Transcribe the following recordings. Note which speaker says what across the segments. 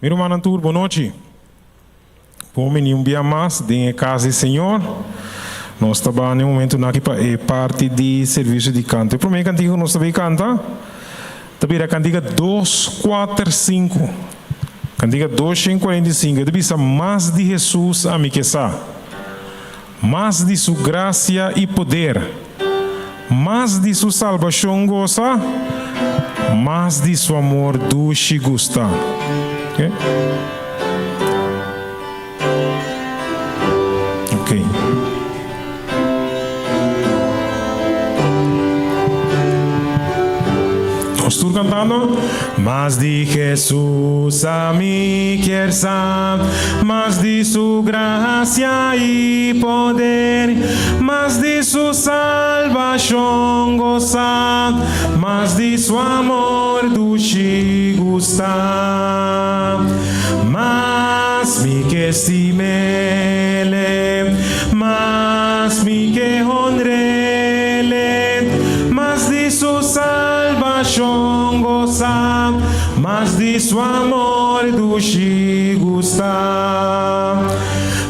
Speaker 1: Mi rumannan tur, bon nochi. Bon bini un bia mas den e kas di Señor. Nos ta ban e momentunan aki pa e parti di servisio di kanto. E promé kantika ku nos ta bay kanta ta bira kantika dos kuater sinku. Kantika 245, e ta bisa, Mas di Hesus ami ke sa, mas di su grasia i poder, mas di su salbashon gosa, mas di su amor dushi gusta. Ok. Ok. Nos tur cantando? Mas di Jesus ami kier sa, mas di su gracia y poder, mas di su salbacion goza, mas di su amor dushi gusta. Mas mi ke stim'Ele, mas mi ke honr'Ele, mas di su salbashon gosa, mas di su amor dushi gusta.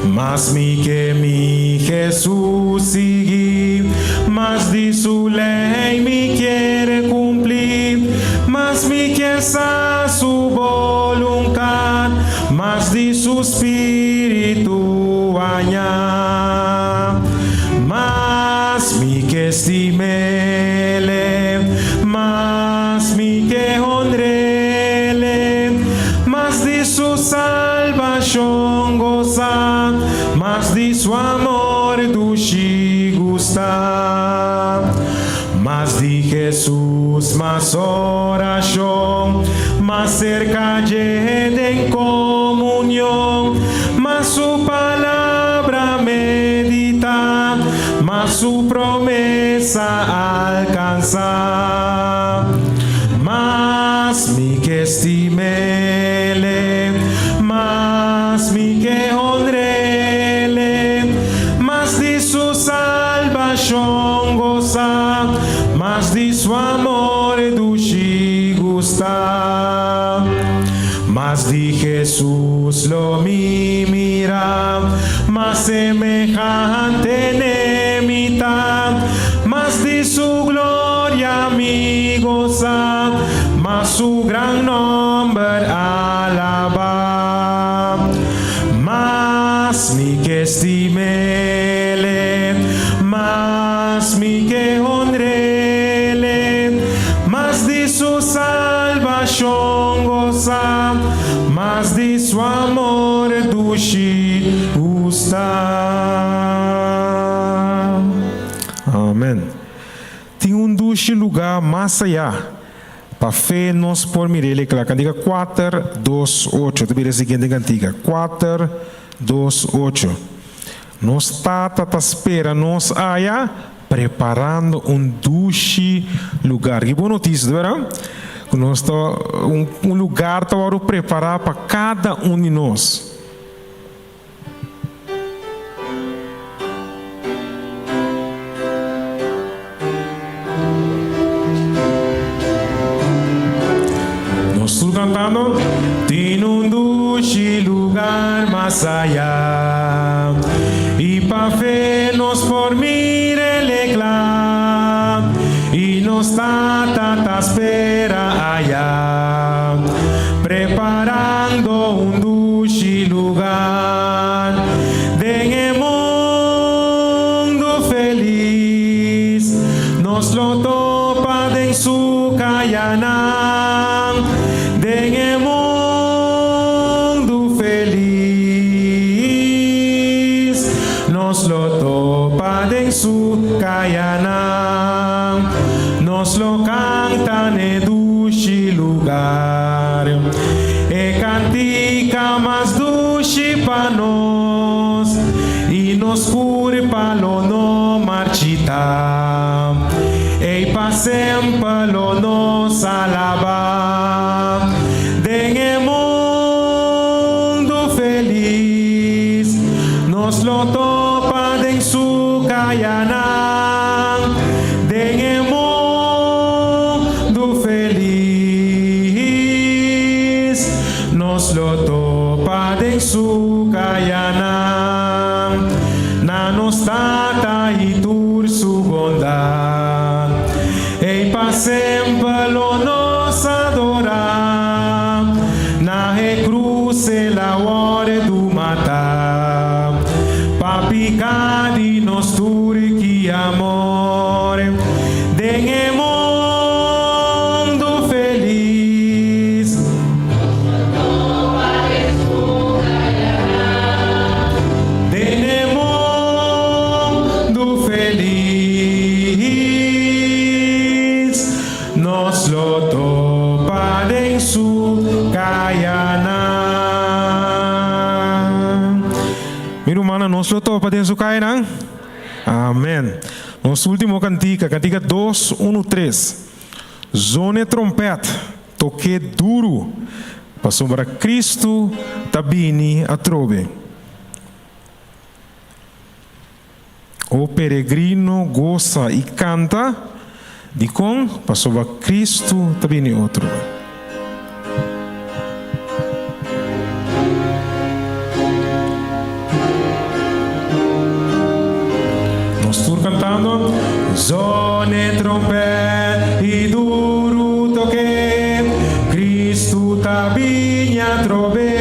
Speaker 1: Mas mi ke mi Jesus sigui, mas di su lei mi kier cumpli, mas mi kier sa su boluntad, mas di su spiritu haña. Mas mi ke stim'Ele, mas mi ke honr'Ele, mas di su salbashon gosa, mas di su amor dushi gusta. Mas di Hesus, mas orashon, mas serka dje den komunion, mas su palabra meditá, mas su promesa alkansá. Mas mi ke stim'Ele, mas mi ke honr'Ele, mas di su salbashon gosa, mas di su amor dushi gusta. Mas di Hesus lo mi mira, mas semehante n'e mi ta, mas di su gloria mi gosa, mas su gran nomber alabá. Mas mi ke stim'Ele, mas mi ke honr'Ele, mas di su salbashon gosa, mas di su amor dushi gusta. Amen. Tin un dushi lugá mas ayá. Pa fe nos por mir'el e kla. Kantika kuater, dos, ocho. Ta bira e siguiente kantika. Kuater, dos, ocho. Nos Tata ta spera nos aya, preparando un dushi lugar. Ki bon notisia, ta bera? Ku nos ta, un, un lugar ta wòrdu prepará pa kada un di nos. Nos tur cantando. Tin un dushi lugar mas aya y pa fe nos por mir'el cla y nos Tata ta spera aya preparando un dushi lugar den e mundu felis. Nos lo topa den su kayanan den e mundu felis. Nos lo topa den su kayanan. Nos lo kanta n'e dushi lugar. E kantika mas dushi pa nos, i nos kurpa lo no marchita. Ei pa semper lo nos alabá den e mundu felis. Nos lo topa den su kayanan den e mundu felis. Nos lo topa. Na nos Tata i tur su bondat. Ei pa semper lo nos adorá. Na e krus el a wòrdu matá. Pa piká di nos tur ki amor. Den e mundu felis. Den e mundu felis. Nos lo topa den su kayanan. Mi rumannan, nos lo topa den su kayanan? Amen. Nos ultimo kantika, kantika dos, unu, tres. Zone trompèt, tok'é duru, pasobra Kristu ta bini atrobe. O peregrino, gosa i kanta, dikon? Pasobra Kristu ta bini otrobe. Nos tur cantando. Zone trompet y duru toke, Cristo ta bini atrobe.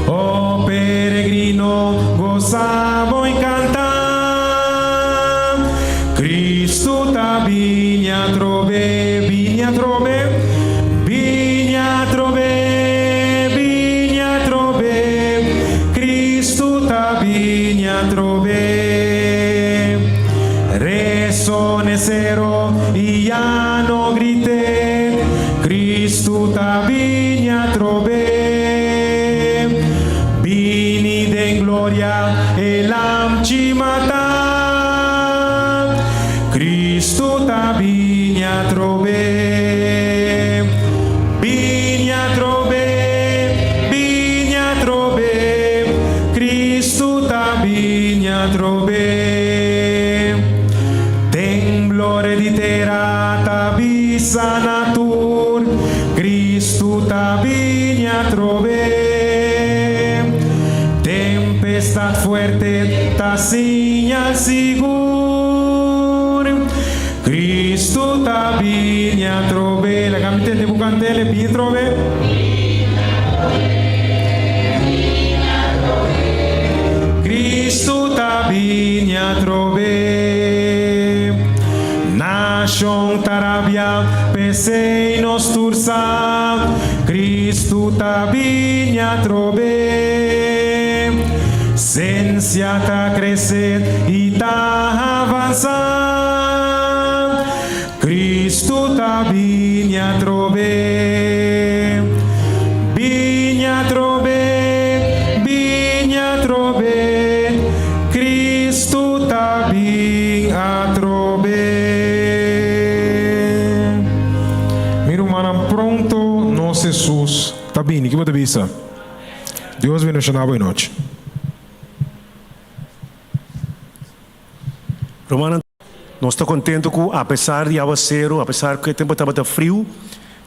Speaker 1: O peregrino, goza bo y canta, Cristo ta bini atrobe, bini atrobe, bini atrobe, bini atrobe, Cristo ta bini atrobe. Resone sero y llano grite, Cristo ta bini atrobe. Bini den gloria e Lamchi mata, Cristo ta bini atrobe. Bini atrobe, bini atrobe, Cristo ta bini atrobe. Temblore di tera ta bisa na tur, Cristo ta bini atrobe. Tempestad fuerte ta siñal sigur, Cristo ta bini atrobe. Laga mi tende bo cantele, bini atrobe. Cristo ta bini atrobe. Nashon ta rabia, p'esei nos tur sa, Cristo ta bini atrobe. Sensia ta krese i ta avansá, Cristo ta bini atrobe. Bini atrobe, bini atrobe, Cristo ta bin atrobe. Mi rumannan, pronto nos Jesus ta bini. Ki bo ta bisa? Dios bendiciona bo e nochi.
Speaker 2: Rumannan, nos ta contento cu apesar di awaceru, apesar cu e tempo tabata friu,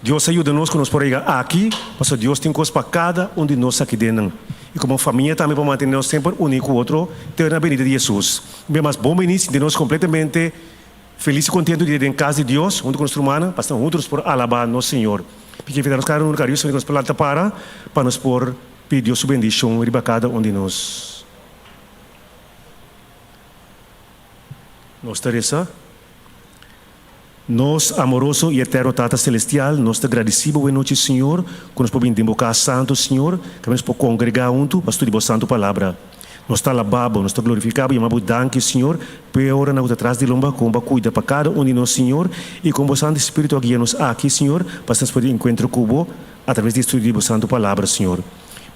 Speaker 2: Dios a yuda nos cu nos por a yega aki, pasobra Dios tin cos pa cada un di nos aki den nan. Y como famia tambe pa mantene nos semper uni cu otro te na benida di Jesus. Un bia mas bon bini, sinti nos completamente felis y contento di ta den cas di Dios hunto cu nos rumannan, pa asina hunto nos por alaba nos Señor. Piki invita nos cada un cariñoso cu nos por lanta para, pa nos por pidi Dios su bendicion riba cada un di nos. Nos ta resa, Nos amoroso i eterno Tata Celestial, nos ta gradisí Bo wenochi, Señor, ku nos por bini den Bo kas santu, Señor, kaminda nos por kongregá huntu pa studia Bo santu Palabra. Nos ta alabá Bo, nos ta glorifiká Bo, yama Bo danki, Señor, p'e oranan ku ta tras di lomba, kon Bo a kuida pa kada un di nos, Señor, i kon Bo Santu Spiritu a guia nos aki, Señor, pa asina nos por tin enkuentro ku Bo atraves di estudio di Bo santu Palabra, Señor.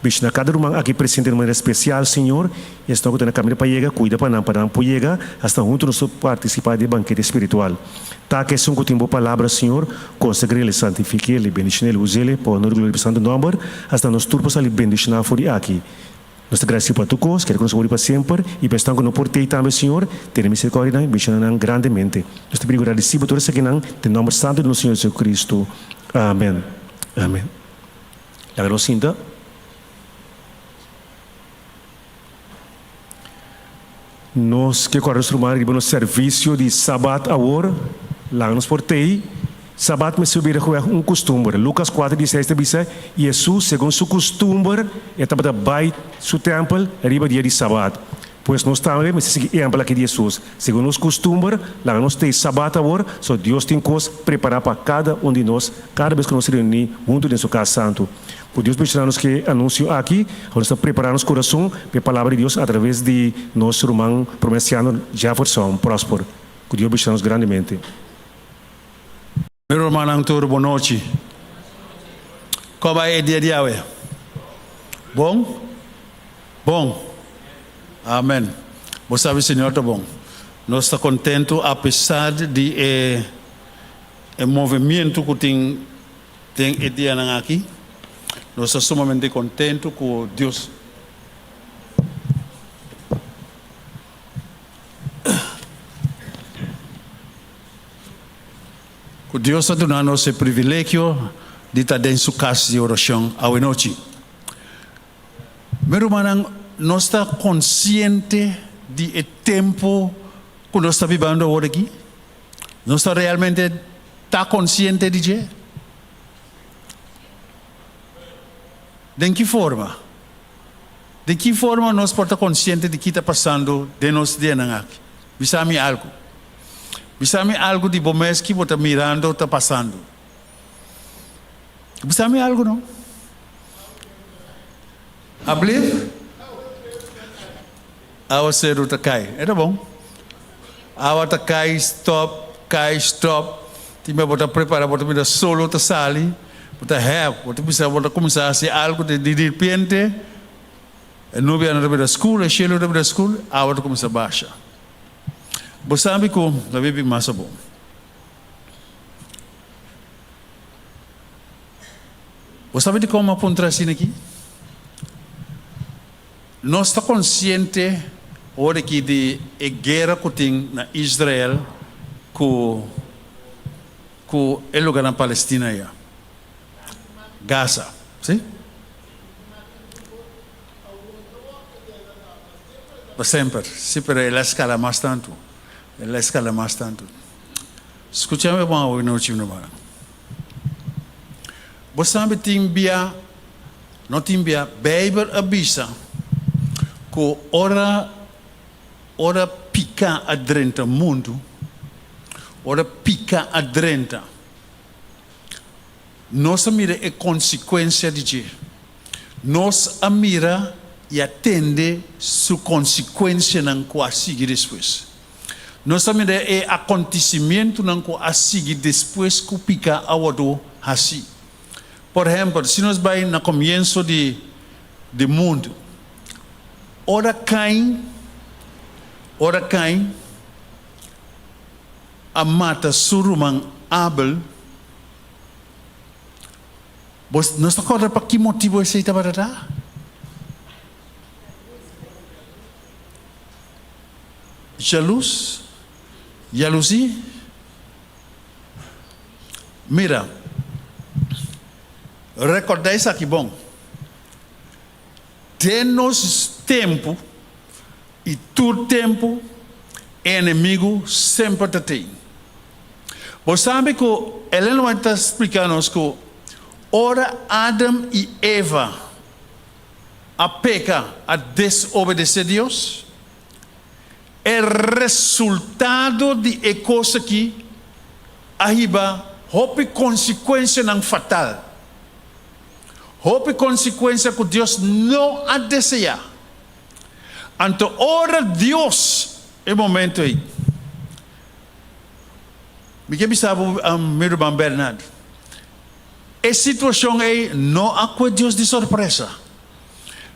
Speaker 2: Bishna kada ruman aki presente di manera spesial, Señor, i esnan ku ta na kaminda pa yega, kuida pa nan, pa nan por yega asta huntu nos por partisipá di e bankete spiritual. Ta ku esun ku tin Bo Palabra, Señor, konsagr'el, santifik'el, i bendishon'el, us'el pa honor i gloria di Bo santu nòmber, asta nos tur por sali bendishoná for di aki. Nos ta gradisí pa tur kos, kere ku nos wòrdu pa semper, i pa esnan ku no por t'ei tambe, Señor, tene miserikòrdia di nan i bendishoná nan grandemente. Nos ta pidi ku gradisí pa tur esakinan, den nòmber santu di nos Señor Jesucristo. Amen. Amen. Laga nos sinta. Nos ke kòrda nos ruman riba nos servisio di Sabat awor. Laga nos por tei. Sabat mester bira jueg un kustumber. Lukas kuater dieseis ta bisa, I Hesus, segun su kustumber, e tabata bai su tèmpel riba dia di Sabat. Pues nos tambe mester sigui ehèmpel aki di Hesus. Segun nos kustumber, laga nos tei Sabat awor, so Dios tin kos prepará pa kada un di nos kada bes ku nos reuní huntu den su kas santu. Ku Dios benshoná nos ku e anunsio aki, awor nos ta prepará nos kurason pa e Palabra di Dios atraves di nos ruman Prome Ansiano Jefferson Prosper. Ku Dios benshoná nos grandemente.
Speaker 3: Mi rumannan tur bon nochi. Kon bai e dia di awe? Bon? Bon. Amen. Bo sabi Señor ta bon. Nos ta kontentu apesar di e e movimiento ku tin den e dianan aki. Nos ta sumamente kontentu ku Dios. Ku Dios a duna nos e privilegio di ta den su kas di orashon awenochi. Mi rumannan, nos ta konsiente di e tempu ku nos ta bibando awor aki? Nos ta realmente ta konsiente di dje? Den ki forma? Den ki forma nos por ta konsiente di ki ta pasando den nos dianan aki? Bisa mi algu. Bisa mi algu di bo mes ki bo ta mirando ta pasando. Bisa mi algu no. Ablief? Awaseru ta kai. E ta bon. Awa ta kai, stop, kai, stop. Tin bia bo ta prepara, bo ta mira solo ta sali, bo ta hèp, bo ta bisa bo ta kuminsá hasi algu, di direpente e nubianan ta bira skur, e shelu ta bira skur, awa ta kuminsá basha. Bo sabi ku ta bibi mas abou. Bo sabi dikon mi a puntra asina aki? Nos ta konsiente ora aki di e guera ku tin na Israel ku ku e lugarnan Palestina ya, Gaza, si? Pa semper, si, pero el a eskala mas tantu, el a eskala mas tantu. Skucha mi bon awe nochi, mi rumannan. Bo sabi tin bia, no tin bia, Beibel a bisa ku ora ora piká a drenta mundu, ora piká a drenta, nos a mira e konsekuensia di dje. Nos a mira i a tende su konsekuensianan ku a sigui despues. Nos ta mira e akontisimentunan ku a sigui despues ku piká a wòrdu hasí. Por ehèmpel, si nos bai na komienso di di mundu, ora Kain, ora Kain a mata su ruman Abel, bo nos ta kòrda pa ki motibu esei tabata ta? Jalus, jaluzi. Mira, rekordá esaki bon, Den nos tempu i tur tempu e enemigu semper ta tei. Bo sabi ku Ellen White ta splika nos ku ora Adam i Eva a peka, a desobedesé Dios, e resultado di e kos aki a hiba hopi konsekuensianan fatal, hopi konsekuensia ku Dios no a deseá. Anto ora Dios, e momento ei, mi ke bisa bo, mi ruman Bernard, E situashon ei no a kue Dios di sorpresa,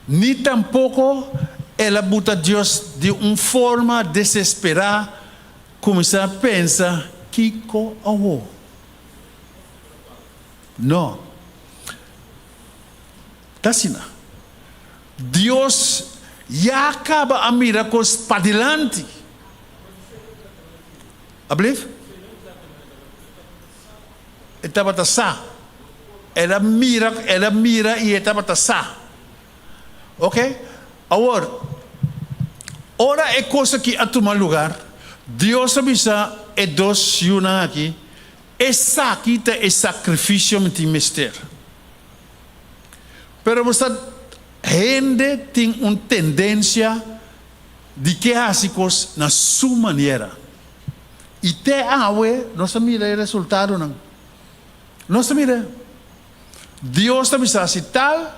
Speaker 3: ni tampoko el a buta Dios di un forma desesperá kuminsá pensa, Kiko awor? No. Ta asina. Dios ya kaba a mira kos padilanti. Ablief? E tabata sa. El a mira, el a mira i e tabata sa. Ok? Awor, Ora e kos aki a tuma lugar, Dios a bisa e dos yunan aki, Esaki ta e sakrifisio mi tin mester. Pero bo sa, hende tin un tendensia di ke hasi kos na su manera. I te awe nos ta mira e resultadonan. Nos ta mira. Dios ta bisa hasi tal,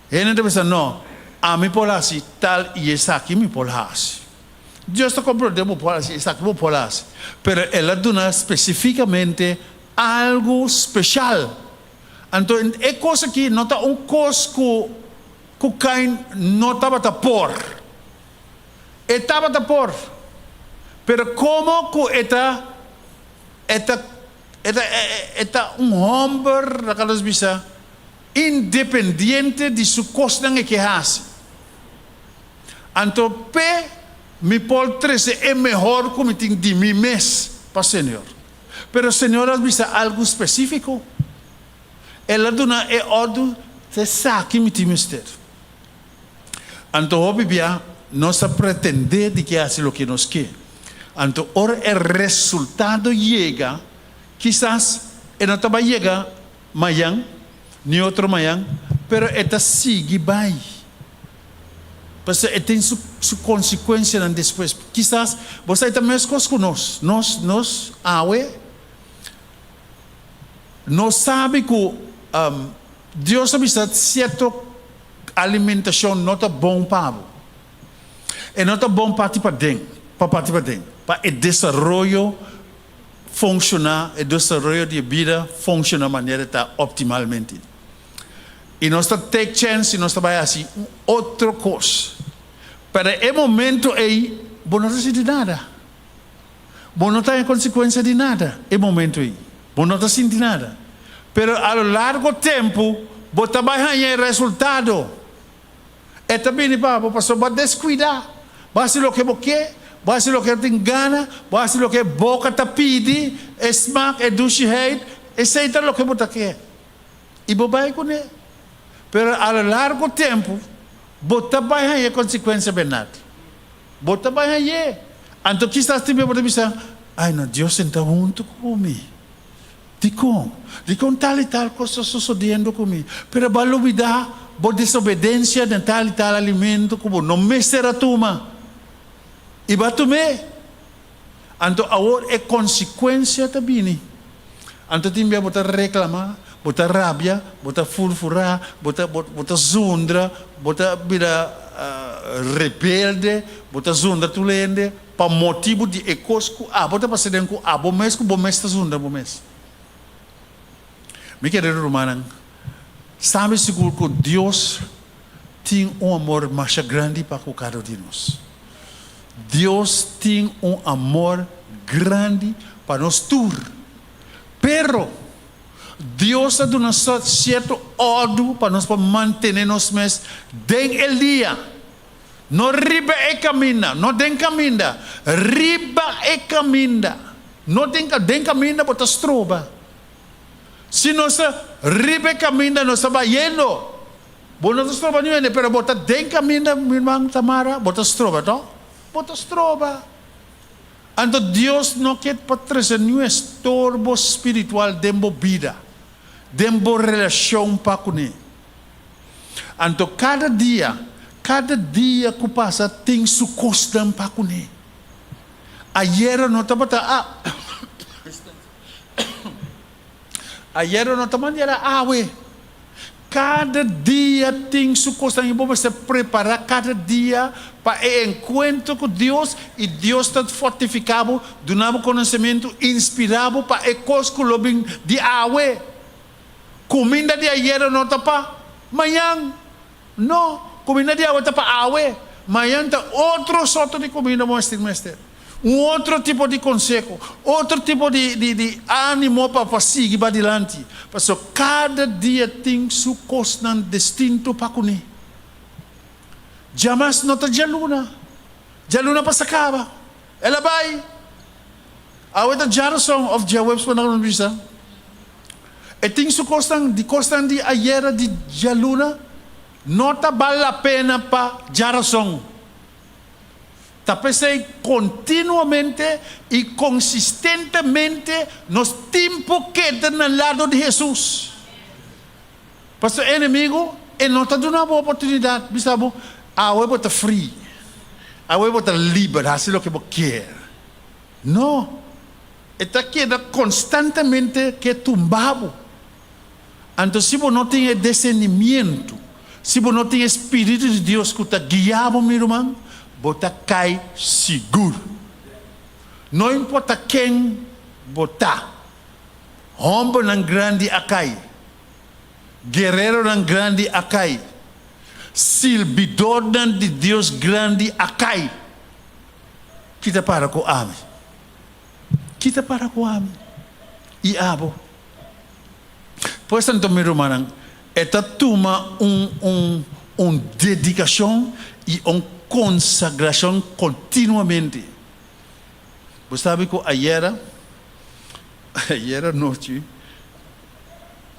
Speaker 3: hende ta bisa no, ami por hasi tal i esaki mi por hasi. Dios ta komprondé bo por hasi esaki bo por hasi, pero el a duna spesifikamente algu speshal. Anto e kos aki no ta un kos ku ku Kain no tabata por. E tabata por, pero komo ku e ta e ta E ta e ta un hòmber, laga nos bisa, independiente di su kosnan e ke hasi. Anto p'e mi por trese e mehor ku mi tin di mi mes pa Señor. Pero Señor a bisa algu spesífiko. El a duna e òrdu, Ta esaki mi tin mester. Anto hopi bia nos ta pretendé di ke hasi loke nos ke. Anto ora e resultado yega, kisas e no ta bai yega mayan ni otro mayan, pero e ta sigui bai. Pasobra e tin su su konsekuensianan despues. Kisas bo sa e ta meskos ku nos. Nos nos awe nos sabi ku Dios a bisa sierto Alimentashon no ta bon pa bo. E no ta bon parti paden, pa parti paden, pa e desaroyo funshoná, e desaroyo di e bida funshoná manera e ta optimalmente. I nos ta take chèns i nos ta bai hasi un otro kos. Pero e momento ei bo no ta sinti nada. Bo no ta haña konsekuensia di nada e momento ei. Bo no ta sinti nada. Pero a lo largo tempu bo ta bai haña e resultado. E ta bini pa bo pasobra bo a deskuidá. Bo a hasi loke bo ke, bo a hasi loke bo tin gana, bo a hasi loke e boka ta pidi, e smak, e dushiheid, esei ta loke bo ta ke. I bo bai kuné. Pero a lo largo tempu bo ta bai haña e konsekuensia, Bernard. Bo ta bai hañ'é. Anto kisas tin bia bo ta bisa, Ai no, Dios senta huntu ku mi. Dikon? Dikon tal i tal kos ta sosodiendo ku mi? Pero bo a lubidá bo desobedensia den tal i tal alimento ku bo no mester a tuma. I bo a tum'é. Anto awor e konsekuensia ta bini. Anto tin bia bo ta reklamá, bo ta rabia, bo ta furfurá, bo ta bo ta zundra, bo ta bira rebelde, bo ta zundra tur hende pa motibu di e kos ku abo ta pasa den ku abo mes ku bo mes ta zundra bo mes. Mi kerido rumannan, sabi sigur ku Dios tin un amor masha grandi pa ku kada un di nos. Dios tin un amor grandi pa nos tur. Pero, Dios a duna sierto òrdu pa nos por mantené nos mes den e lia, no riba e kaminda, no den kaminda, riba e kaminda. No den, den kaminda bo ta stroba. Si nos ta riba e kaminda nos ta bayendo. Bo no ta stroba niun hende, pero bo ta den kaminda, mi ruman Tamara, bo ta stroba, to? Bo ta stroba. Anto Dios no ke pa trese niun estorbo spiritual den bo bida, den bo relashon pa kuné. Anto kada dia, kada dia ku pasa tin su kosnan pa kuné. Ayera no tabata a. Ayera no ta manera awe. Kada dia tin su kosnan i bo mester prepará kada dia pa e enkuentro ku Dios i Dios ta fortifiká bo, duna bo konosementu, inspirá bo pa e kos ku lo bin di awe. Kuminda di ayera no ta pa mañan. No, kuminda di awe ta pa awe. Mañan ta otro sorto di kuminda bo mester mester. Un otro tipo di konseho, otro tipo di di di ánimo pa pa sigui badilanti. Pasobra kada dia tin su kosnan distinto pa kuné. Djamas no ta djaluna. Djaluna pasa kaba. El a bai. Awe ta djarason òf djaweps pa nan bisa. E tin su kosnan di kosnan di ayera di djaluna no ta bal la pena pa djarason. Ta p'esei kontinuamente i konsistentemente nos tin por keda na lado di Hesus. Pasobra e enemigu e no ta duna bo oportunidat bisa bo, Awe bo ta free, awe bo ta liber hasi loke bo kier. No, e ta keda konstantemente ke tumba bo. Anto si bo no tin e discernimiento, si bo no tin e Spiritu di Dios cu ta guia bo, mi ruman, bo ta cay sigur. No importa ken bo ta, hombernan grandi a cay, guereronan grandi a cay, sirbidornan di Dios grandi a cay, ki ta para cu ami? Ki ta para cu ami y abo? Pues anto, mi rumannan, e ta tuma un un un dedikashon i un konsagrashon kontinuamente. Bo sabi ku ayera, ayera nochi,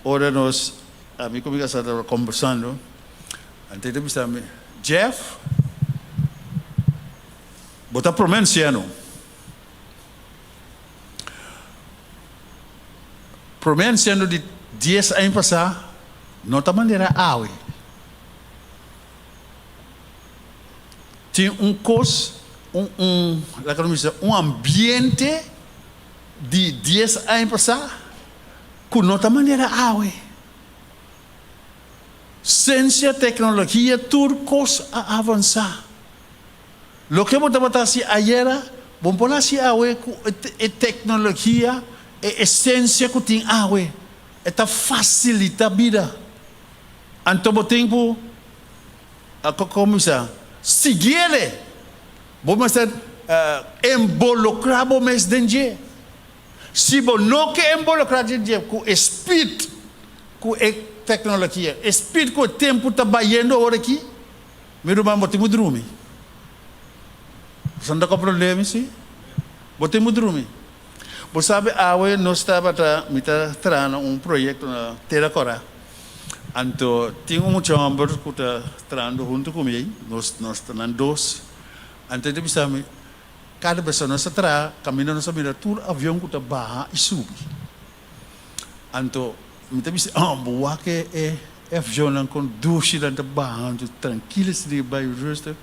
Speaker 3: ora nos, ami ku mi kasá tabata kombersando, anto e ta bisa mi, Jeff, bo ta promé ansiano. Promé ansiano di dies aña pasá no ta manera awe. Tin un kos, un un laga nos bisa un ambiente di dies aña pasá ku no ta manera awe. Siensia, teknologia, tur kos a avansá. Loke bo tabata hasi ayera, bo por hasi awe ku e teknologia, e esensia ku tin awe. E ta fasilita bida. Anto bo tin ku kuminsá siguiele. Bo mester embolokrá bo mes den dje. Si bo no ke embolokrá den dje ku e speed ku e teknologia, e speed ku e tempu ta bayendo awor aki, Mi ruman, bo tin ku drumi. Bo no ta komprondé mi, si? Bo tin ku drumi. Bo sabi, awe nos tabata, mi ta traha na un proyekto na Tera Kòrá. Anto tin un mucha hòmber ku ta trahando huntu ku mi ei, nos nos ta nan dos. Anto e ta bisa mi, kada bes nos ta traha, kaminda nos ta mira tur avion ku ta baha i subi. Anto mi ta bisa, oh, bo wak e avionnan kon dushi nan ta baha, anto trankil asina e bai rustig.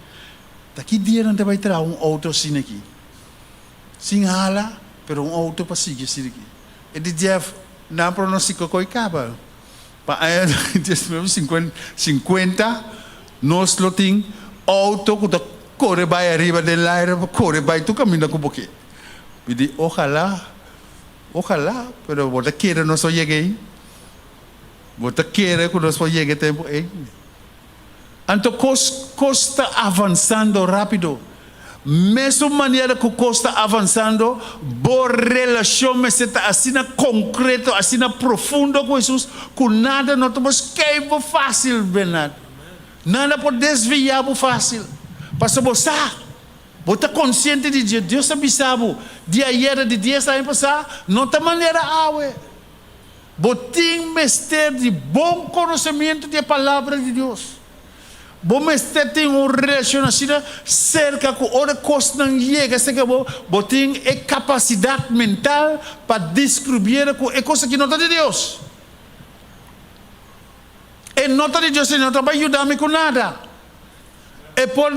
Speaker 3: Ta ki dia nan ta bai traha un outo asina aki? Sin hala, pero un outo pa sigui asina aki. E di Jeff, nan pronostica ku a kaba pa aña 1950 nos lo tin outo ku ta kore bai ariba den laire, kore bai tur kaminda ku bo ke. Mi di, ohala. Ojalá, pero bo ta kere nos por yega ei? Bo ta kere ku nos por yega e tempu ei? Anto kos kos ta avansando rápido. Mesun manera ku kos ta avansando, bo relashon mester ta asina konkreto, asina profundo ku Hesus, ku nada no ta por skei bo fásil, Bernard. Nada por desviá bo fásil, pasobra bo sa. Bo ta konsiente di dje? Dios a bisa bo di ayera, di dies aña pasá, no ta manera awe. Bo tin mester di bon konosementu di e Palabra di Dios. Bo mester tin un relashon asina serka ku ora kosnan yega serka bo, bo tin e kapasidat mental pa diskribiera ku e kos aki no ta di Dios. E no ta di Dios i no ta bai yuda mi ku nada. E por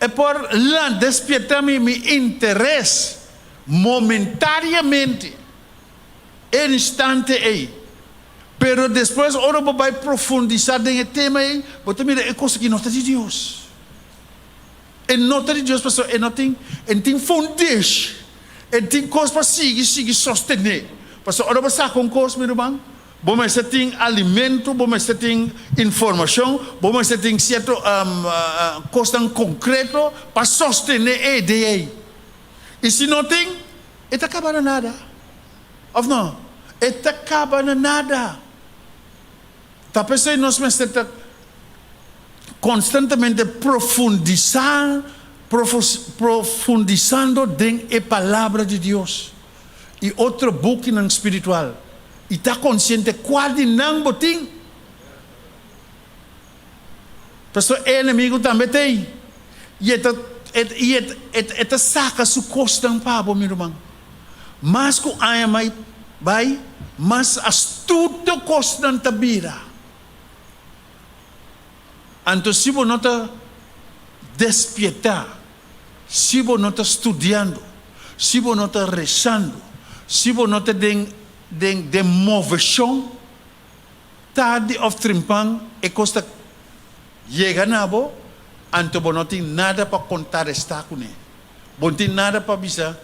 Speaker 3: e por lan despierta mi mi interes momentariamente e instante ei, pero despues ora bo bai profundisa den e tema ei, bo ta mira e kos aki no ta di Dios. E no ta di Dios pasobra e no tin e no tin fundeshi, e no tin kos pa sigui sigui sostené. Pasobra ora bo saka un kos, mi ruman, Bo mester tin alimento, bo mester tin informacion, bo mester tin cierto cosnan concreto pa sostene e idea ey. Y si no tin, e ta caba na nada. Of no? E ta caba na nada. Ta p'esey nos mester ta constantemente profundisa, profundisando den e Palabra di Dios. i otro bukinan spiritual i ta konsiente kua di nan bo tin. Pasobra e enemigu tambe t'ei i e ta i e ta saka su kosnan pa bo, mi ruman. Mas ku aña mai bai, mas astuto kosnan ta bira. Anto si bo no ta despietá, si bo no ta studiando, si bo no ta resando, si bo no ta den den den moveshon, tardi òf trimpan e kos ta yega na bo, anto bo no tin nada pa kontarestá kuné. Bo no tin nada pa bisa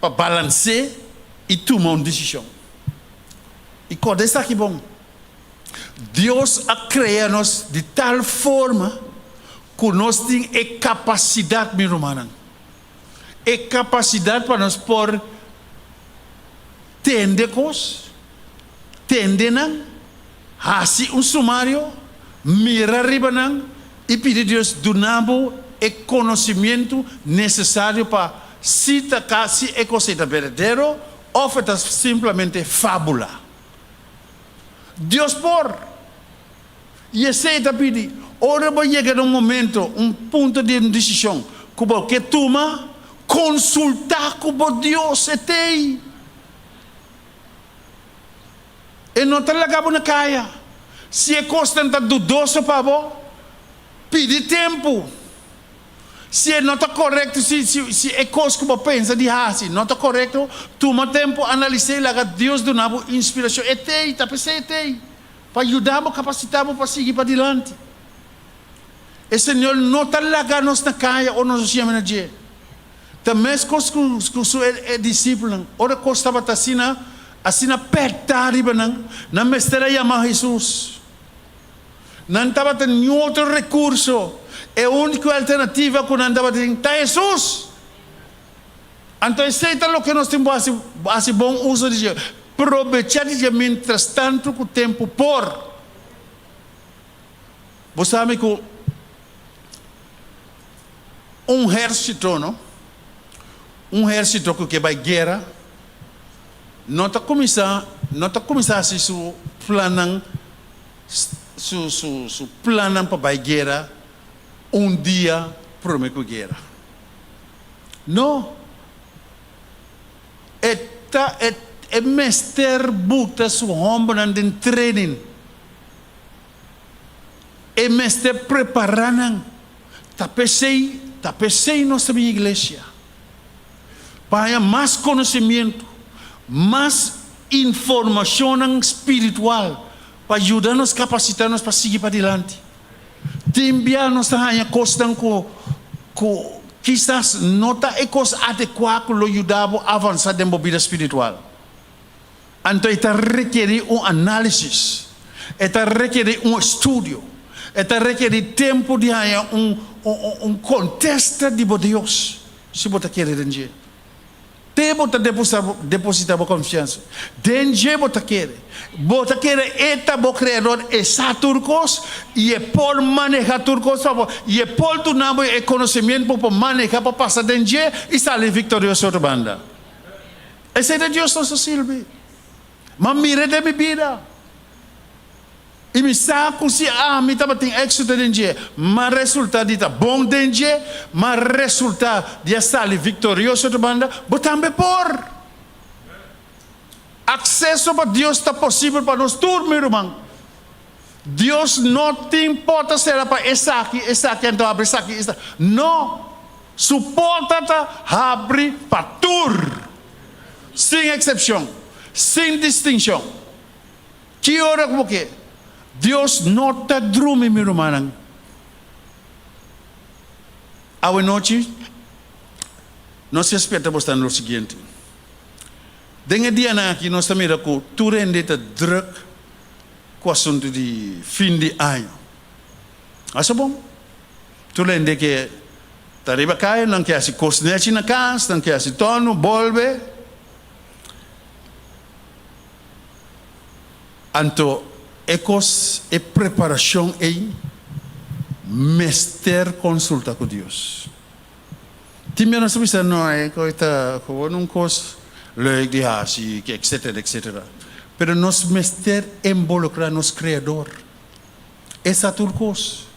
Speaker 3: pa balans'é i tuma un desishon. I kòrda esaki bon, Dios a krea nos di tal forma ku nos tin e kapasidat, mi rumannan, e kapasidat pa nos por tende kos, tende nan, hasi un sumario, mira riba nan i pidi Dios duna bo e konosimientu nesesario pa si ta ka si e kos ei ta berdadero òf e ta simplemente fábula. Dios por! I esei ta pidi, ora bo yega na un momento, un punto di un desishon ku bo ke tuma, konsultá ku bo Dios, e t'ei. E no ta laga bo na kaya. Si e kosnan ta dudoso pa bo, pidi tempu. Si e no ta korekto, si si si e kos ku bo pensa di hasi no ta korekto, tuma tempu analis'é i laga Dios duna bo inspirashon. E t'ei, ta p'esei e t'ei, pa yuda bo, kapasitá bo pa sigui padilanti. E Señor no ta laga nos na kaya ora nos a siña na dje. Ta meskos ku ku su e disipelnan. Ora kos tabata asina, asina pèrtá riba nan, nan mester a yama Hesus. Nan tabata niun otro rekurso. E úniko alternativa ku nan tabatin ta Hesus. Anto esei ta loke nos tin bo hasi, hasi bon uso di dje. Probechá di dje miéntras tantu ku tempu por. Bo sabi ku un hérsito, no? Un hérsito ku ke bai guera no ta kuminsá, no ta kuminsá hasi su plannan su su su plannan pa bai guera un dia prome ku guera. No. E ta e e mester buta su hombernan den training. E mester prepara nan. Ta p'esei ta p'esei nos ta bin iglesia. Pa haña mas konosimiento, mas informashonnan spiritual pa yuda nos kapasitá nos pa sigui padilanti. Tin bia nos ta haña kosnan ku ku kisas no ta e kos adekuá ku lo yuda bo avansá den bo bida spiritual. Anto e ta rekerí un análisis, e ta rekerí un estudio, e ta rekerí tempu di haña un un kontesta di bo Dios, si bo ta kere den dje. Te bo ta depositá bo konfiansa. Den dje bo ta kere. Bo ta kere e ta bo Kreador, e sa tur kos i e por manehá tur kos pa bo i e por duna bo e konosementu pa bo por manehá pa pasa den dje i sali viktorioso otro banda. Esei ta Dios nos ta sirbi. M'a mira den mi bida. I mi sa ku si ami tabatin éksito den dje, m'a resultá di ta bon den dje, m'a resultá di a sali viktorioso otro banda, bo tambe por. Akseso pa Dios ta posibel pa nos tur, mi ruman. Dios no tin porta sera pa esaki, esaki anto habri, esaki, esaki. No! Su porta ta habri pa tur, sin eksepshon, sin distinshon. Ki ora ku bo ke? Dios no ta drumi, mi rumannan. Awe nochi, nos ke spierta bo sta lo siguiente. Den e dianan aki nos ta mira ku tur hende ta druk ku asuntu di fin di aña. Asa bon. Tur hende ke ta riba kaya, nan ke hasi kos nechi na kas, nan ke hasi tònu, bolbe. Anto e kos, e preparashon ei mester konsulta ku Dios. Tin bia nos ta bisa, no, e kos ta gewoon un kos leuk di hasi, etcetera, etcetera. Pero nos mester involukrá nos Kreador. E sa tur kos.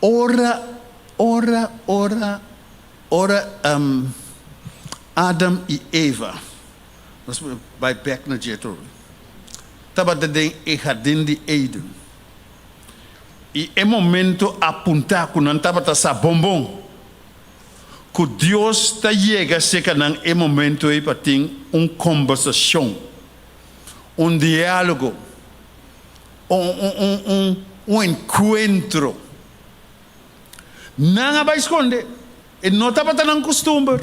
Speaker 3: Ora. Ora, ora, ora Adam i Eva, nos bai bek na dje tur, tabata den e hardin di Eden, i e momento apuntá ku nan tabata sa bon bon ku Dios ta yega serka nan e momento ei pa tin un kombersashon, un diálogo, un, un, un, un enkuentro. Nan a bai skonde. E no tabata nan kustumber.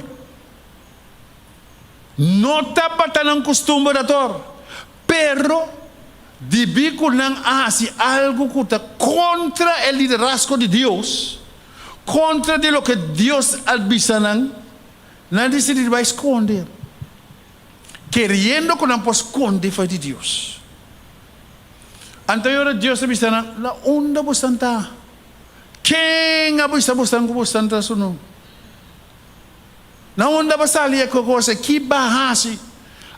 Speaker 3: No tabata nan kustumber ator. Pero, dibí ku nan a hasi algu ku ta kontra e liderazgo di Dios, kontra di loke Dios a bisa nan, nan a disidí di bai skonde, keriendo ku nan por skonde for di Dios. Anto e ora Dios a bisa nan, Na unda bosan ta? Ken a bisa bosan ku bosan ta sunu? Na unda bo sali e kos ei? Ki bo a hasi?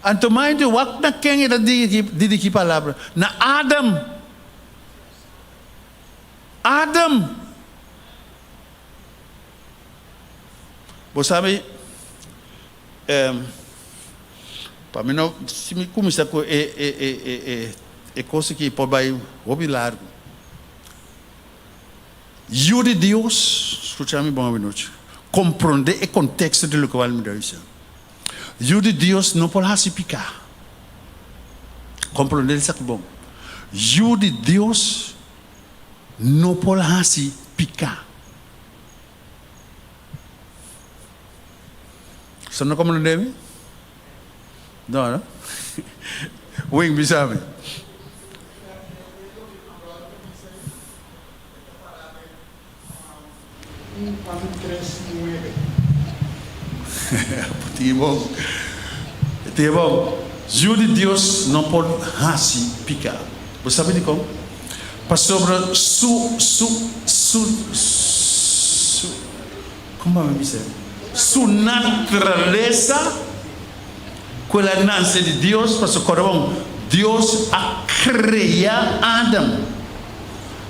Speaker 3: Anto mai di wak na ken e ta dirigí palabra? Na Adam! Adam! Bo sabi, pa mi no, si mi kuminsá ku e kos aki por bai hopi largu. Yu di Dios, skucha mi bon awenochi, komprondé e konteksto di lokual mi ta bisa. Yu di Dios no por hasi piká. Komprondé esaki bon. Yu di Dios no por hasi piká. Sa no komprondé mi? No, no? Wing bisa mi. Tin bon. Yu di Dios no por hasi piká. Bo sabi dikon? Pasobra su, su, su, su, kon mi bisa? Su naturalesa ku el a nase di Dios, pasobra kòrda bon, Dios a krea Adam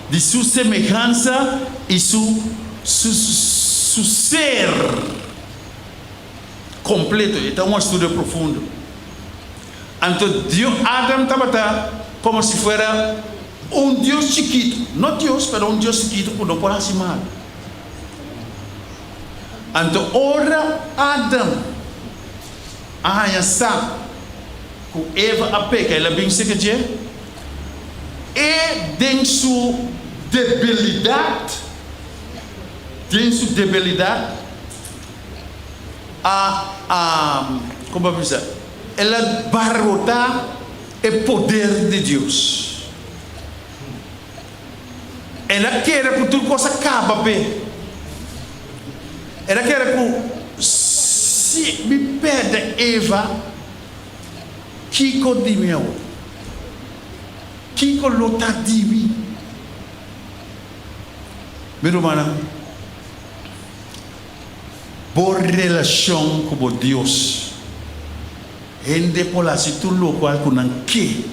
Speaker 3: di su semehansa i su su su ser kompleto. E ta un estudio profundo. Anto Dio Adam tabata komo si fuera un Dios chikitu, no Dios, pero un Dios chikitu ku no por hasi mal. Anto ora Adam a haña sa ku Eva a peka, el a bin serka dje, e den su debilidat, den su debilidat a, a, kon pa bisa, el a barotá e poder di Dios. El a kere ku tur kos a kaba p'e. El a kere ku si mi pèrdè Eva, kiko di mi awor? Kiko lo ta di mi? Mi rumannan, bo relashon ku bo Dios, hende por hasi tur lokual ku nan ke.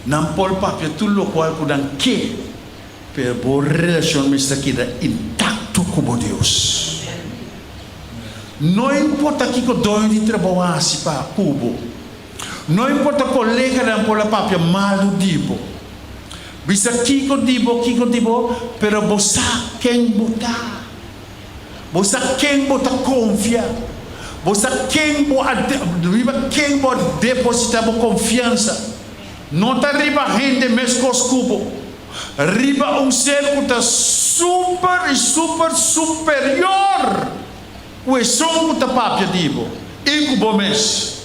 Speaker 3: Nan por papia tur lokual ku nan ke, pero bo relashon mester keda intakto ku bo Dios. No importa kiko doño di trabou a hasi pa ku bo, no importa koleganan por a papia malu di bo, bisa kiko di bo, kiko di bo, pero bo sa ken bo ta. Bo sa ken bo ta konfia. Bo sa ken bo a riba ken bo a depositá bo konfiansa. No ta riba hende meskos ku bo. Riba un ser ku ta super i super superior ku esun ku ta papia di bo i ku bo mes.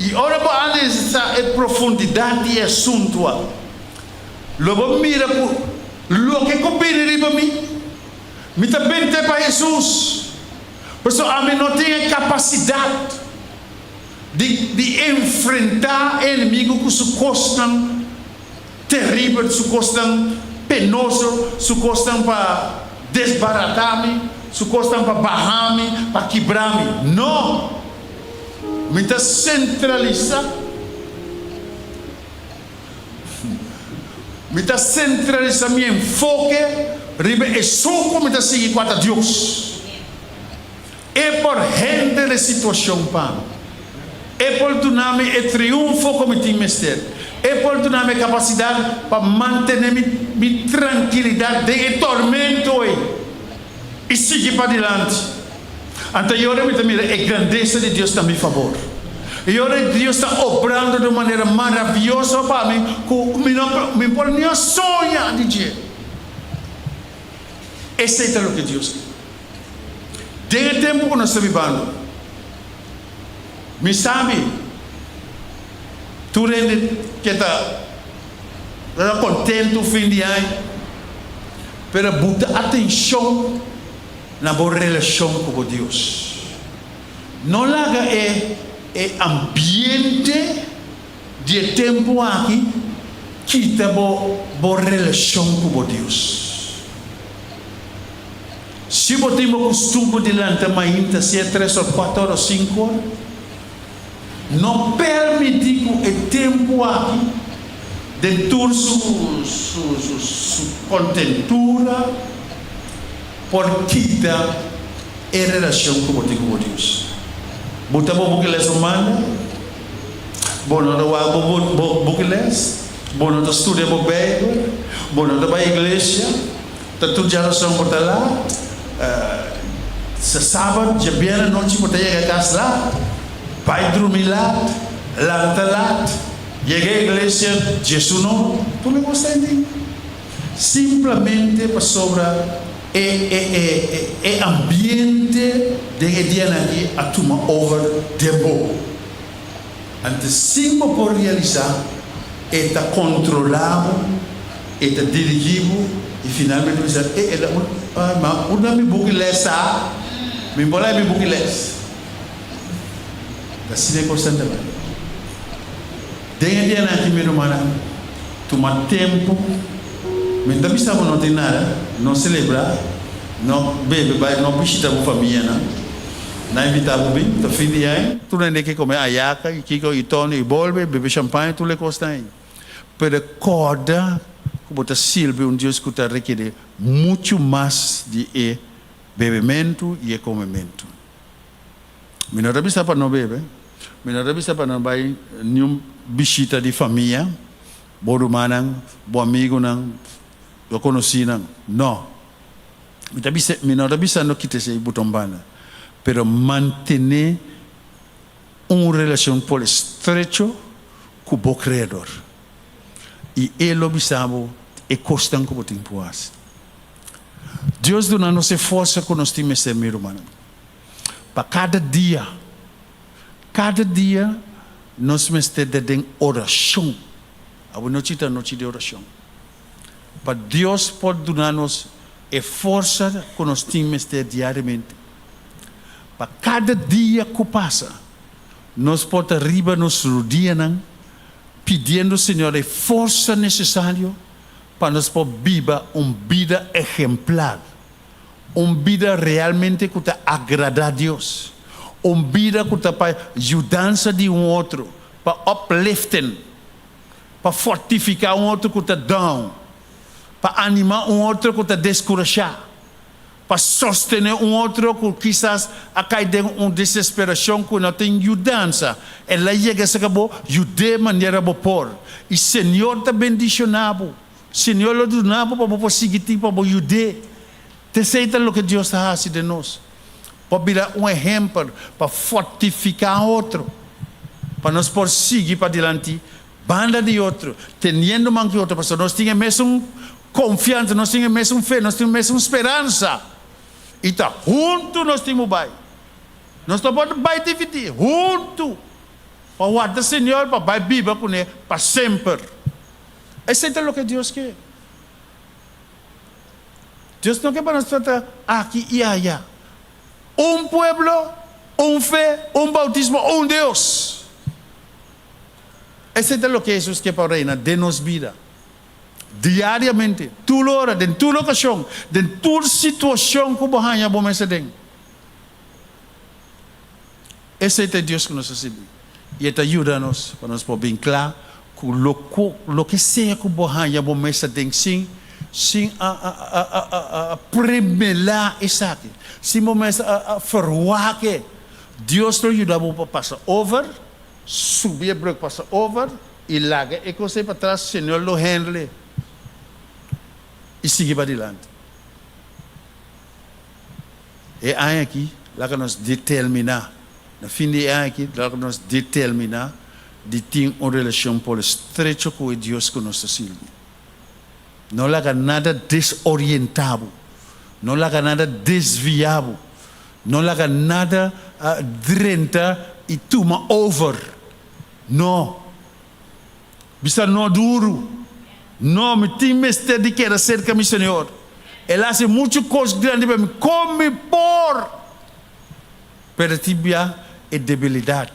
Speaker 3: I ora bo analisá e profundidat di e asuntu a, lo bo mira ku loke ku bini riba mi, Mi ta bente pa Hesus, pasobra ami no tin e kapasidat di di enfrentá e enemigu ku su kosnan teribel, su kosnan penoso, su kosnan pa desbaratá mi, su kosnan pa baha mi, pa kibra mi. No! Mi ta sentralisá. Mi ta sentralisá mi enfoke. Riba esun ku mi ta sigui kua ta Dios. E por hende e situashon pa mi. E por duna mi e triunfo ku mi tin mester. E por duna mi e kapasidat pa mantené mi mi trankilidat den e tormento ei i sigui padilanti. Anto e ora mi ta mira e grandesa di Dios na mi fabor. E ora Dios ta obrando di un manera maravioso pa mi ku mi no mi por ni a soña di dje. Esei ta loke Dios ke. Den e tempu ku nos ta bibando, mi sabi tur hende ke ta ta kontentu fin di aña, pero buta atenshon na bo relashon ku bo Dios. No laga e e ambiente di e tempu aki kita bo bo relashon ku bo Dios. Si bo tin bo kustumber di lanta mainta sea tres or kuater or sinku or, no permití ku e tempu aki den tur su su su kontentura por kita e relashon ku bo tin ku bo Dios. Bo ta bo buki les un manda? Bo no ta wak bo bo buki les? Bo no ta studia bo Beibel? Bo no ta bai iglesia? Ta tur djarason bo ta lat? Sa sabat djabièrnè anochi bo ta yega kas lat? Bai drumi lat? Lanta lat? Yega iglesia djesuno? Tur loke bo sta hende Simplemente pasobra e e e e ambiente den e dianan aki a tuma over den bo. Anto sin bo por realisá, e ta kontrolá bo, e ta dirigí bo i finalmente bo bisa, e el a un ma unda mi buki lès ta? Mi por haña mi buki lès. Ta asina e kosnan ta bai. Den e dianan aki mi rumannan, tuma tempu, mi no ta bisa bo no tin nada, no selebrá, no bebe bai, no bishita bo famianan, nan invitá bo bin, ta fin di aña, tur hende ke kome ayaka i kiko i tono i bolbe, bebe shampaña, tur e kosnan ei. Pero kòrda ku bo ta sirbi un Dios ku ta rekerí muchu mas di e bebementu i e komementu. Mi no ta bisa pa no bebe, mi no ta bisa pa no bai niun bishita di famia, bo rumannan, bo amigunan, bo konosínan. No. Mi ta bisa, mi no ta bisando kita esei buton banda, pero mantené un relashon por estrecho ku bo Kreador. I E lo bisa bo e kosnan ku bo tin ku hasi. Dios duna nos e forsa ku nos tin mester, mi rumannan. Pa kada dia, kada dia nos mester ta den orashon. Awanochi ta anochi di orashon. Pa Dios por duna nos e forsa ku nos tin mester diariamente. Pa kada dia ku pasa, nos por ta riba nos rudianan pidiendo Señor e forsa nesesario pa nos por biba un bida ehemplar. Un bida realmente ku ta agradá Dios. Un bida ku ta pa yudansa di un otro, pa uplifting, pa fortifiká un otro ku ta down, pa animá un otro ku ta deskurashá, pa sostené un otro ku kisas a kai den un desesperashon ku no tin yudansa. El a yega serka bo, yud'é manera bo por. I Señor ta bendishoná bo. Señor lo duna bo pa bo por sigui tin pa bo yud'é. T'esei ta loke Dios ta hasi den nos, pa bira un ehempel, pa fortifiká otro, pa nos por sigui padilanti banda di otro, teniendo man ku otro, pasobra nos tin e mesun konfiansa, nos tin e mesun fe, nos tin e mesun speransa, i ta huntu nos tin ku bai. Nos no por bai dividí, huntu, pa warda Señor, pa bai biba kuné pa semper. Esei ta loke Dios ke. Dios no ke pa nos trata aki i aya. Un pueblo, un fe, un bautismo, un Dios. Esei ta loke Hesus ke pa reina den nos bida. Diariamente, tur ora, den tur okashon, den tur situashon ku bo haña bo mes aden. Esei ta e Dios ku nos ta sirbi, i e ta yuda nos pa nos por bin kla ku loke sea ku bo haña bo mes ta den sin. sin a a a a a a premelá esaki, sin bo mes a a ferwak e, Dios lo yuda bo pa pasa over, subi e brug pasa over i laga e kos ei patras, Señor lo handle i sigui padilanti. E aña aki laga nos determiná, na fin di e aña aki laga nos determiná di tin un relashon por estrecho ku e Dios ku nos ta sirbi. No laga nada desorientá bo, no laga nada desviá bo, no laga nada drenta i tuma over. No. Bisa no duru. No, mi tin mester di keda serka mi Señor. El a hasi muchu kos grandi pa mi. Kon mi por permití bia e debilidat,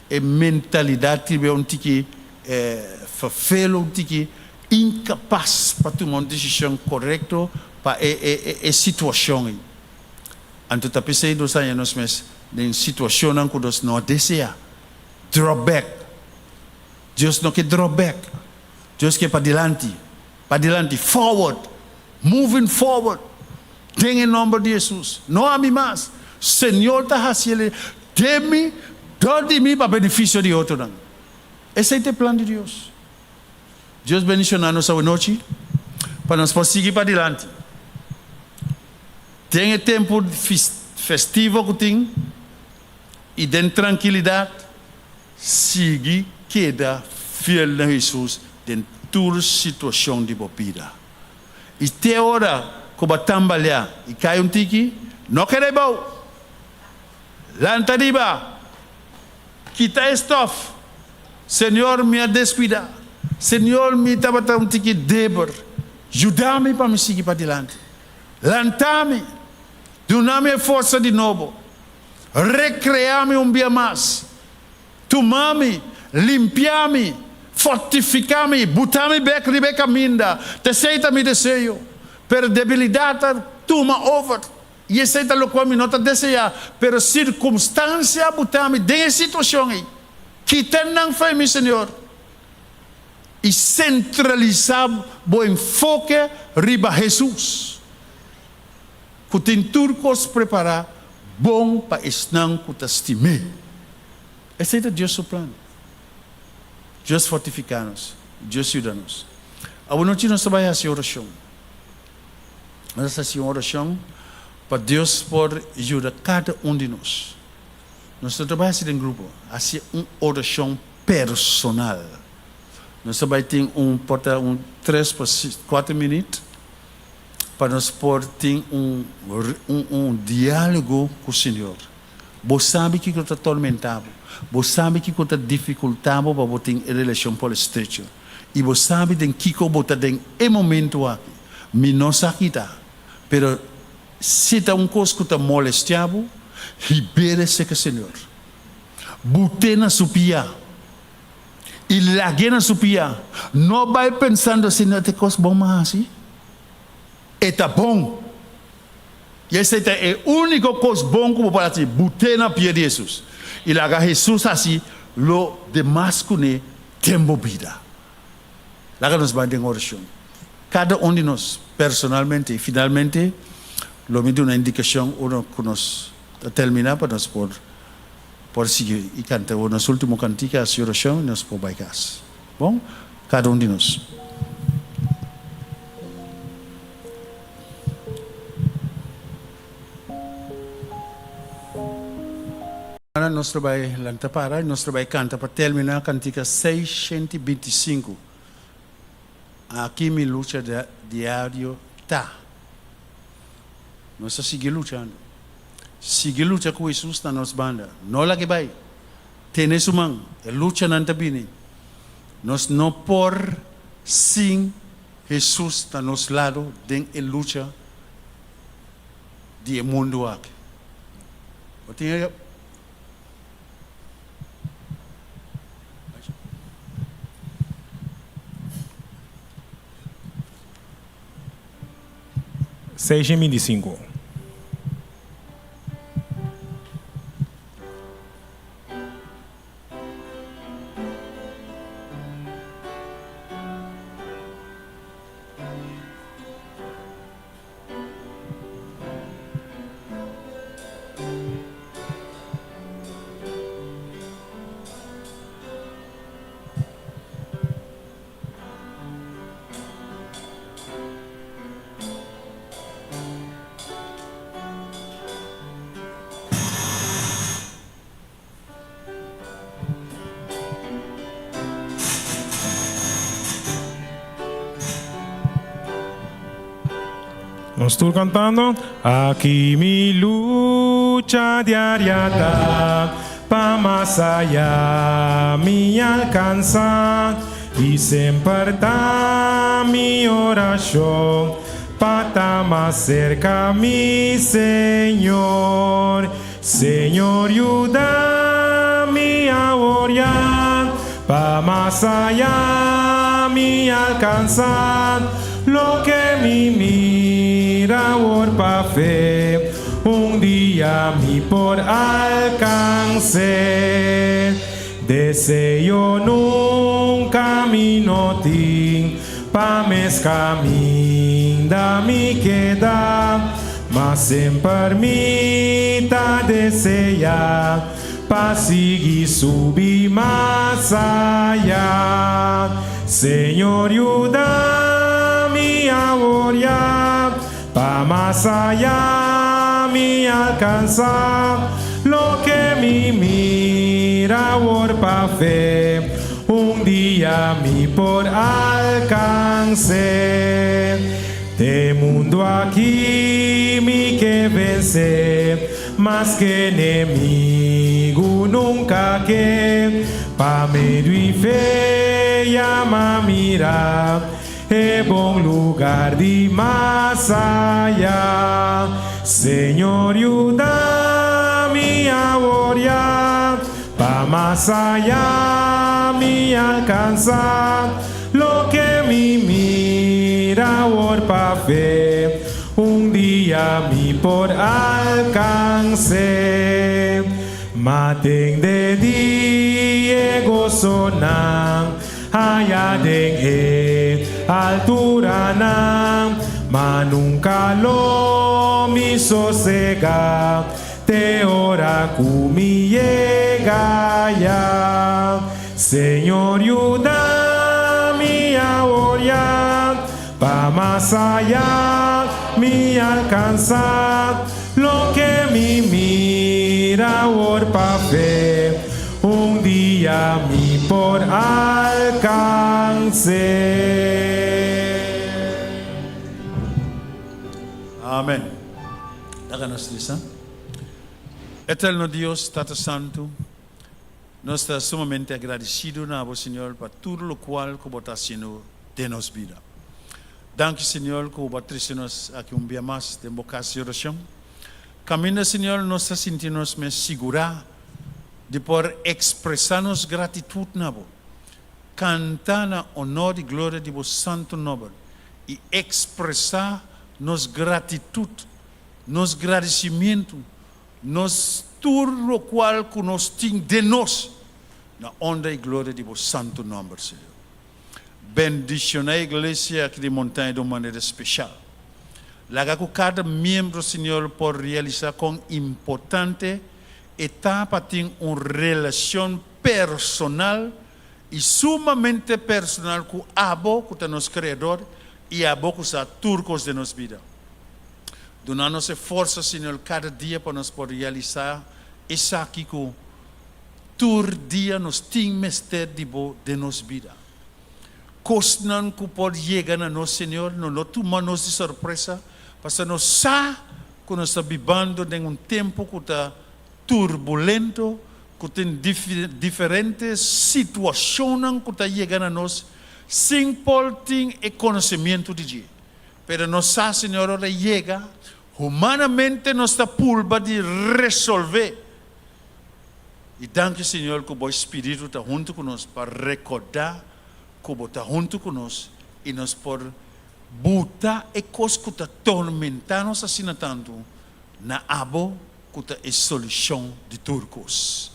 Speaker 3: e mentalidat ki bia un tiki ferfelu, un tiki inkapas pa tuma un desishon korekto pa e situashon ei? Anto ta p'esei nos haña nos mes den situashonnan ku nos no a deseá. Drop back. Dios no ke drop back. Dios ke padilanti, padilanti, forward, moving forward den e nomber di Jesus. No ami mas. Señor ta haci el den mi, dor di mi pa beneficio di otronan. Esey ta e plan di Dios. Dios bendiciona nos awenochi pa nos por sigui padilanti den e tempo festivo cu tin. I den trankilidat, sigui keda fiel na Hesus den tur situashon di bo bida. I te ora ku bo a tambaleá i kai un tiki, no keda ebou! Lanta riba! Kita e stòf! Señor, mi a deskuidá. Señor, mi tabata un tiki deber. Yuda mi pa mi sigui padilanti. Lanta mi! Duna mi e forsa di nobo. Recrea mi un bia mas. Tuma mi, limpia mi, fortifica mi, buta mi bek riba e caminda. T'esey ta mi deseo. Pero debilidad ta tuma over. Y esey ta locual mi no ta desea. Pero circumstancia a buta mi den e situacion ey. Kita nan fo'i mi, Señor. Y centralisa bo enfoke riba Jesus. Ku tin tur kos prepará bon pa esnan ku ta stim'é. Esei ta Dios su plan. Dios fortifiká nos. Dios yuda nos. Awanochi nos ta bai hasi orashon. Nos ta hasi un orashon pa Dios por yuda kada un di nos. Nos no ta bai hasi den grupo, hasi un orashon personal. Nos ta bai tin un por ta un tres pa kuater minüt. pa nos por tin un un diálogo ku Señor. Bo sabi kiko ta tormentá bo, bo sabi kiko ta difikultá bo pa bo tin e relashon por estrecho, i bo sabi den kiko bo ta den e momentu aki. Mi no sa kita, pero si ta un kos ku ta molestiá bo, hib'é serka Señor. But'é na su pia. I lag'é na su pia. No bai pensando si no ta e kos bon m'a hasi. E ta bon. I esei ta e úniko kos bon ku bo por hasi, but'é na pia di Hesus. I laga Hesus hasi lo demas kuné den bo bida. Laga nos bai den orashon. Kada un di nos personalmente. I finalmente lo mi duna indikashon ora ku nos ta terminá pa nos por. Por sigui i kanta awor nos ultimo kantika, hasi orashon i nos por bai kas. Bon? Kada un di nos. Ora nos ta bai lanta para i nos ta bai kanta pa termina kantika 625, Aki mi lucha diario ta. Nos ta sigui luchando. Sigui lucha ku Hesus na nos banda. No lag'e bai. Tene su man. E luchanan ta bini. Nos no por sin Hesus na nos lado den e lucha di e mundu aki. Bo tin e.
Speaker 1: 625. Nos tur kantando. Aki mi lucha diaria ta, pa mas aya mi alkansá, i semper ta mi orashon, pa ta mas serka mi Señor. Señor yuda mi awor ya, pa mas aya mi alkansá, loke mi mira awor pa fe, un dia mi por alkans'é. Deseo nunka mi no tin pa mes kaminda mi keda, ma semper mi ta deseá pa sigui subi mas ayá. Señor yuda mi awor ya pa mas ayá mi alkansá loke mi mira awor pa fe, un dia mi por alkans'é. Te mundu aki mi ke vense, maske enemigu nunka ke, pa medio di fe ya m'a mira e bon lugar di mas aya. Señor yuda mi awor ya, pa mas aya mi alkansá loke mi mira awor pa fe, un dia mi por alkans'é. M'a tende di e gosonan aya den e alturanan, ma nunka lo mi sosegá te ora ku mi yega aya. Señor yuda mi awor ya, pa mas aya mi alkansá loke mi mira awor pa fe, un dia mi por alkans'é.
Speaker 3: Amen. Laga nos lesa. Eterno Dios, Tata Santu, nos ta sumamente agradesido na Bo, Señor, pa tur lokual ku Bo ta hasiendo den nos bida. Danki, Señor, ku Bo a trese nos aki un bia mas den Bo kas di orashon. Kaminda, Señor, nos ta sinti nos mes sigurá di por ekspresá nos gratitut na Bo, kanta na onor i gloria di Bo santu nòmber i ekspresá nos gratitut, nos gradisimentu, nos tur lokual ku nos tin den nos, na onra i gloria di Bo santu nòmber, Señor. Bendishoná e iglesia aki di Montaña di un manera speshal. Laga ku kada miembro, Señor, por realisá kon importante e ta pa tin un relashon personal i sumamente personal ku Abo ku ta nos Kreador i Abo ku sa tur kos den nos bida. Duna nos e forsa, Señor, kada dia pa nos por realisá esaki ku tur dia nos tin mester di Bo den nos bida. Kosnan ku por yega na nos, Señor, no lo tuma nos di sorpresa, pasobra nos sa ku nos ta bibando den un tempu ku ta turbulento, ku tin diferente situashonnan ku ta yega na nos sin por tin e konosementu di dje. Pero nos sa, Señor, ora e yega, humanamente nos ta purba di resolvé. I danki, Señor, ku Bo Spiritu ta huntu ku nos pa rekordá ku Bo ta huntu ku nos i nos por buta e kos ku ta tormentá nos asina tantu na Abo ku ta e solushon di tur kos.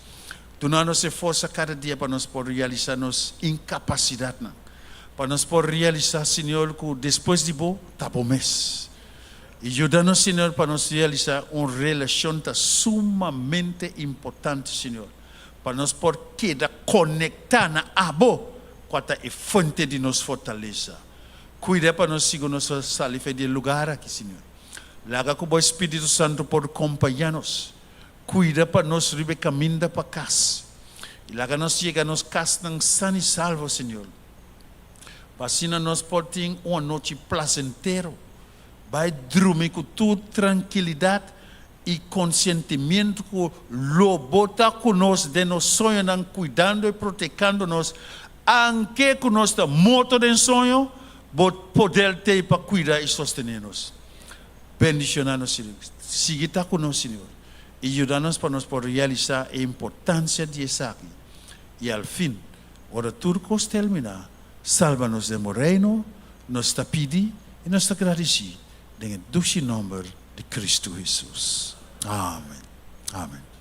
Speaker 3: Duna nos e forsa kada dia pa nos por realisá nos inkapasidatnan, pa nos por realisá, Señor, ku despues di Bo ta Bo mes. I yuda nos, Señor, pa nos realisá un relashon ta sumamente importante, Señor, pa nos por keda konektá na Abo, kua ta e fuente di nos fortalesa. Kuida pa nos sigun nos ta sali fe di e lugar aki, Señor. Laga ku Bo Spiritu Santu por kompañá nos. Kuida pa nos riba e kaminda pa kas. I laga nos yega nos kasnan san i salvo, Señor, pa asina nos por tin un anochi plasentero. Bai drumi ku tur trankilidat i konsientimentu ku lo Bo ta ku nos den nos soñonan kuidando i protekando nos, anke ku nos ta morto den soño, Bo poder t'ei pa kuida i sostené nos. Bendishoná nos, Señor. Sigui ta ku nos, Señor, i yuda nos pa nos por realisá e importansia di esaki i al fin, ora tur kos terminá, salba nos den Bo Reino, nos ta pidi i nos ta gradisí den e dushi nòmber di Kristu Hesus. Amen. Amen.